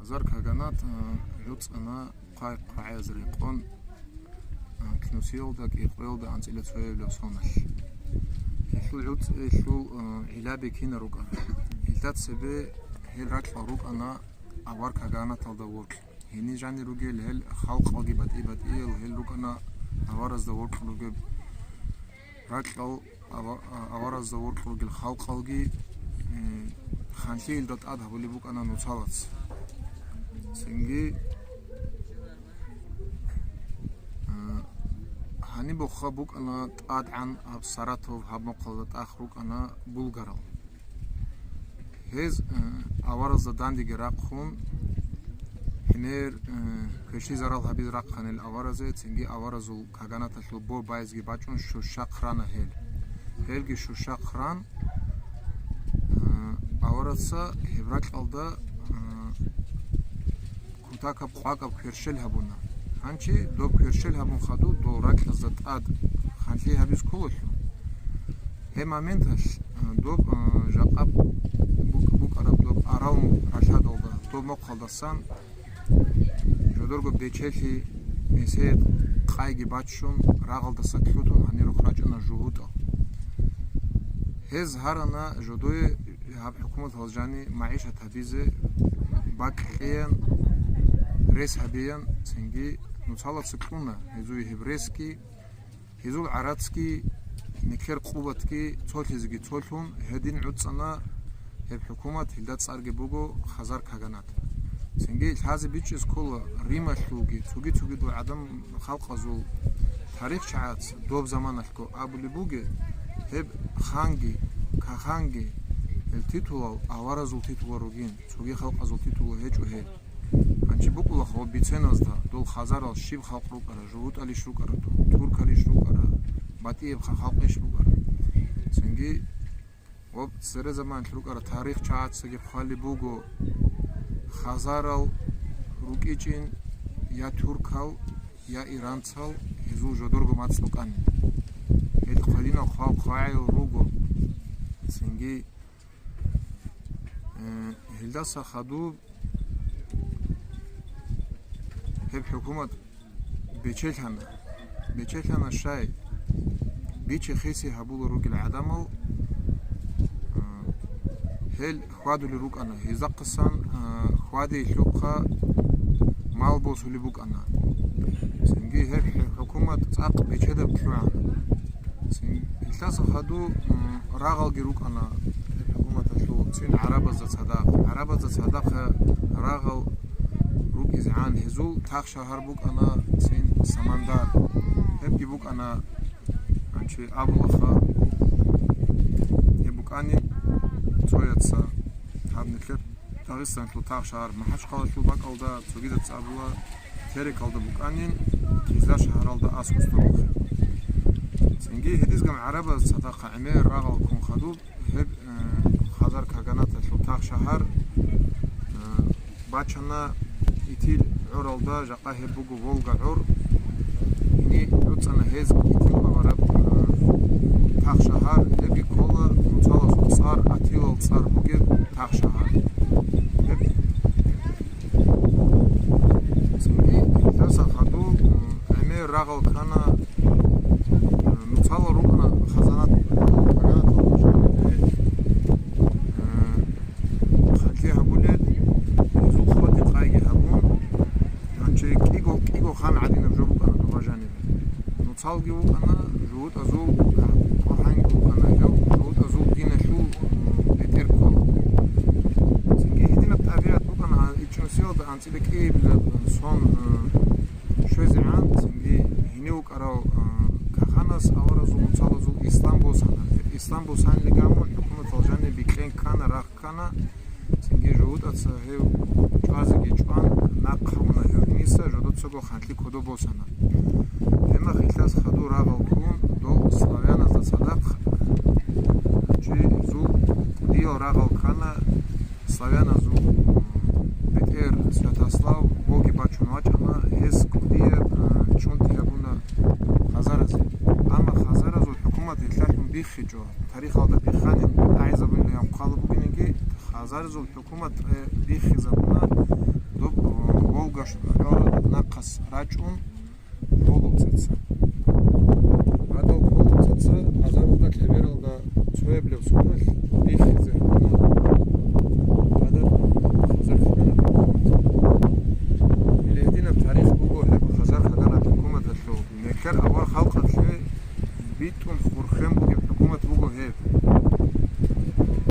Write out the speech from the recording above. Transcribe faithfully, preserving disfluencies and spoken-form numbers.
Хазар каганат, а, гӀуцӀана хъвай-хъвагӀаяз рекъон, а, киносиялда кӀикъоялда анцӀила цояблъа соналъ. Гьелъул гӀуцӀ-, гьелъул, а, гӀилаби кина рукӀана. Гьелда цебе гьел ракьал рукӀана авар каганаталда воркь. Гьенир жанир ругел гьел халкъалги батӀи-батӀиял гьел рукӀана аваразда воркь ругеб. Ракьал ава-, а-, аваразда воркь ругел халкъалги, э, ханлъиялда тӀад гьабулеб букӀана нуцалац. Цинги, э, гьаниб бухха букӀана тӀадгӀан гьаб Саратов, гьаб мухъалда тӀах рукӀана булгарал. Гьез, э, аваразда дандеги рахъун, гьенир, э, квешлъи зарал гьабиз рахъанил аваразе, цинги аваразул каганаталъул бо байзги бачӀун щущахъ рана гьел. Гьелги щущахъ ран, э, авараца гьеб ракьалда, э, кутакаб къвакӀаб кверщел гьабуна. Гьанчи доб кверщел гьабун хадуб дол ракьазда тӀад ханлъи гьабиз кколалъул. Гьеб моменталъ, а, доб, а, жакъа бук-, букӀараб доб арал ралъадалда, доб мухъалдасан жодорго бечелъи, месед, къайги баччун, рагъалдаса лъутун гьанирухъ рачӀуна жугьутӀал. Гьез гьарана жодое гьаб хӀукуматалъ жани магӀишат гьабизе, бакӀ кьеян, рес гьабеян, цинги нуцалаца кьуна гьезуе гьеб ресги, гьезул гӀарацги, нилъер къуватги цолъизеги цолъун, гьедин гӀуцӀана гьеб хӀукумат, гьелда цӀарги буго Хазар каганат. Цинги лъазе бичӀчӀиз ккола Рималъулги, цоги-цогидал гӀадам халкъазул тарихчагӀац доб заманалъго абулеб бугеб, гьеб ханги, каханги, гьел титулал аваразул титулал ругин, цоги халкъазул титулал гьечӀо гьел. Гьанчи букӀулаха ва биценазда дол хазарал щиб халкъ рукӀара, жугьутӀалищ рукӀара, ту-, туркалищ рукӀара, батӀияб ха-, халкъищ букӀара. Цинги ва цере заманалъ рукӀара тарихчагӀацаги хъвалеб буго, хазарал рукӀичӀин я туркал, я иранцал гьезул жодорго мацӀ букӀанин. Гьел хъвалинал хъвал-хъвагӀаял руго. Цинги, э, гьелдаса хадуб гьеб хӀукумат бечелъана. Бечелъана щай? Бичи-хиси гьабулел ругел гӀадамал, а, гьел хьвадулел рукӀана, гьезухъасан, а, хьвадиялъухъа мал босулеб букӀана. Цинги гьеб хӀукумат цӀакъ бечедаб лъугӀана. Цин, гьелдаса хадуб, м, рагъалги рукӀана гьеб хӀукуматалъул цин гӀарабазда цадахъ. ГӀарабазда цадахъ рагъал рукӀизегӀан гьезул тахшагьар букӀана цин Самандар. Гьебги букӀана, гьанчи абулаха, гьеб букӀанин цояца гьаб нилъер Дагъистаналъул тахшагьар МахӀачхъалалъул бакӀалда, цогидаз абула, Терекалда букӀанин, Кизляр шагьаралда аскӀосда вухъе. Цинги гьедизган гӀарабаз цадахъ гӀемер рагъал ккун хадуб, гьеб, э, хазар каганаталъул тахшагьар, э, бачана Итил гӀуралда, жакъа гьеб буго Волга гӀур. Гьенир гӀуцӀана гьез Итил авараб, э, тахшагьар, гьебги ккола нуцалазул цӀар, Атилал цӀар бугеб тахшагьар. Гьеб цинги гьелдаса хадуб, э, гӀемер рагъал ккана, э, нуцалал рукӀана хазанат, каганатал, э, ханлъи гьабулел, гьезул хъватӀи къайги гьабун, гьанчи кӀиго, кӀиго хан гӀадинаб жо букӀана доба жаниб. Нуцалги вукӀана, жугьутӀазул, кӀурхӀанги вукӀана, гьев жугьутӀазул диналъул, м, бетӀер ккола. Цинги гьединаб тӀабигӀат букӀана ичӀнусиялда анцӀила кӀиябилеб сон, м, щвезегӀан, цинги гьенив вукӀарав, м, каханас аваразул нуцалазул ислам босана. Ислам босанилан гьамун хӀукуматалъ жаниб бикьен ккана, рагъ ккана, цинги жугьутӀаца гьев чӀвазеги чӀван, нахъ гьавуна гьев гьениса, жодоцаго ханлъи кодоб босана. Гьеб мехалъ хадуб рагъал ккун, дол славяназда цадахъ чи зул диял рагъал ккана, славяназул бетӀер Святослав боги бачун вачӀана, гьес кӀудияб, а, чӀунтӀи гьабуна хазаразе. Амма хазаразул хӀукумат гьелъалъун биххичӀо. Тарихалда биххани гӀайзабунилан хъвала бугинеги, хазарзул хӀукумат, э, биххизабуна, Гьорада нахъас рачӀун, Половцаца. Гьадал Половцаца азаралда лъебералда цояблъи соналъ биххизе гьабуна